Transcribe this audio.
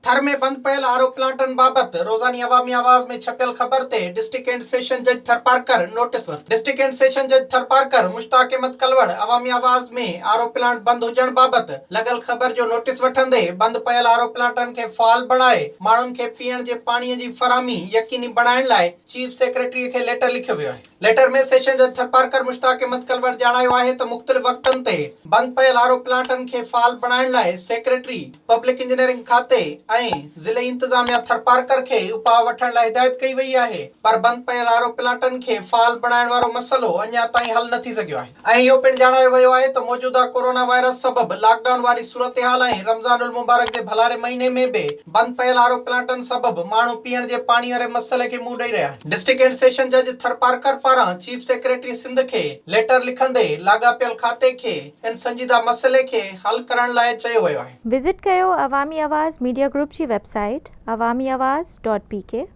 ٿر ۾ بند پيل R O پلانٽن بابت روزاني عوامي آواز ۾ ڇپيل خبر تي ڊسٽرڪٽ اينڊ سيشن جج ٿرپارڪر نوٽيس ورتو. ڊسٽرڪٽ اينڊ سيشن جج ٿرپارڪر مشتاق احمد ڪلوڙ عوامي آواز ۾ آر او پلانٽ بند هجڻ بابت لڳل خبر جو نوٽيس وٺندي بند پيل آر او پلانٽن کي فعال بڻائي ماڻهن کي پيئڻ جي پاڻي جي فراهمي يقيني بڻائڻ لاء چيف سيڪريٽري کي ليٽر لکيو ويو آهي. ليٽر ۾ سيشن جج ٿرپارڪر مشتاق احمد ڪلوڙ ڄاڻايو آهي ته مختلف وقتن تي بند پيل آر او پلانٽن کي فعال بڻائڻ لاء سيڪريٽري پبلڪ انجنيئرنگ کاتي ۽ ضلعي انتظاميا ٿرپارڪر کي اپاء وٺڻ لاء هدايت ڪئي وئي آهي پر بند پيل آر او پلانٽن کي فعال بڻائڻ وارو مسئلو اڃا تائين حل نه ٿي سگهيو آهي. ۽ اهو پڻ ڄاڻايو ويو آهي ته موجوده ڪورونا وائرس سبب لاڪ ڊائون واري صورتحال ۽ رمضان المبارڪ جي ڀلاري مهيني ۾ به بند پيل آر او پلانٽن سبب ماڻهو پيئڻ جي پاڻي واري مسئلي کي منهن ڏئي رهيا آهن. ڊسٽرڪٽ اينڊ سيشن جج ٿرپارڪر پاران چيف سيڪريٽري سنڌ کي ليٽر لکندي لاڳاپيل کاتي کي ان سنجيده مسئلي کي حل ڪرڻ لاء چيو ويو آهي. وزٽ ڪيو عوامي آواز ميڊيا گروپ جي website Awami Awaz dot P K.